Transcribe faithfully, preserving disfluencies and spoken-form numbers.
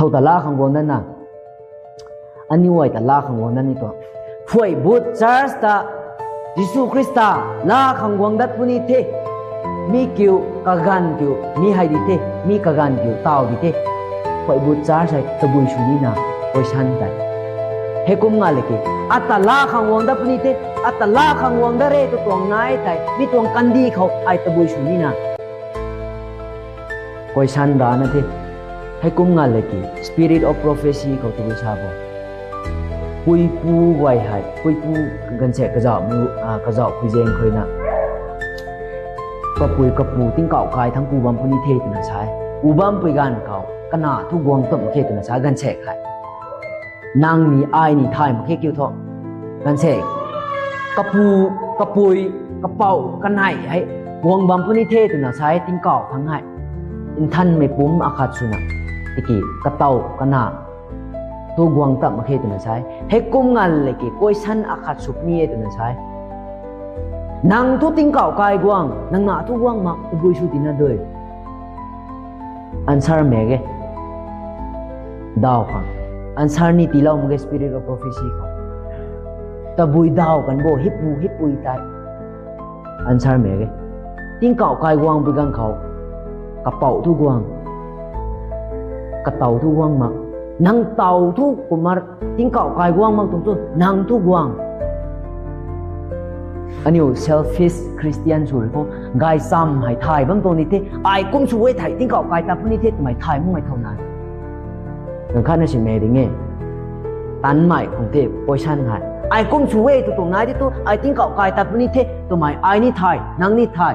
Thow ta laa khang guang dat na. Aniu ai ta laa khang guang dat ni tuang. Phuaibut church ta Jisu Khrista laa khang guang dat puni the. Mi kiu kaganv kiu mi hei di the, mi kaganv kiu taw di the. Phuaibut church hei tabui sw nina, question tei. Heikum nga le ki, ata laa khang guang dat puni the, ata laa khang guang dat re tu tuang nai tei, mi tuang kandih khou ai tabui sw nina. Question rana the. Heikum nga le ki, Spirit of Prophecy khou tabui sa bo. Puipu guay hei, puipu ganvsaekc kazauh, kazauh phuizaeng khuina. Kapui kapu tingkauh kai thangc pu bam puni the twna sa e. Pu bampui ganv khou, kana thu guang tumh mak khe twna sa ganvsaekc hei. Nang ni ai ni thay mak khe kiu thu. Ganvsaekc, kapu, kapui, kapouc, kanei hei, guang bam puni the twna sa e tingkauh thangc hei. Nthanmei pumc akhat swna, tiki katauh, kana, thu guang tumh mak khe twna sa e. Heikum nga le ki question akhat sw puni e twna sa e. Nang thu tingkauh kai guang, nang na thu guang mak, tabui sw tina dui. Answer mak ge. Daw khang. Answer ni tiilou mak ge Spirit of Prophecy khou. Tabui daw kan bo, hipu, hipui tei. Answer mak ge. Tingkauh kai guang pui ganv khou. Kapouc thu guang. Kataw thu guang mak. Nang taw thu kumna tingkauh kai guang mak tuang thu, nang thu guang. Aniu selfish Christian sw rui khou, gaychamv hei thay bam tuang ni the, ai kum sw e thei tingkauh kai tat puni the twmei thay makmei thow nai. Ganv khatna simei ding e. Tanmei khang the, question hei. Ai kum sw e tu tuang nai the tu, ai tingkauh kai tat puni the twmei ai ni thay, nang ni thay.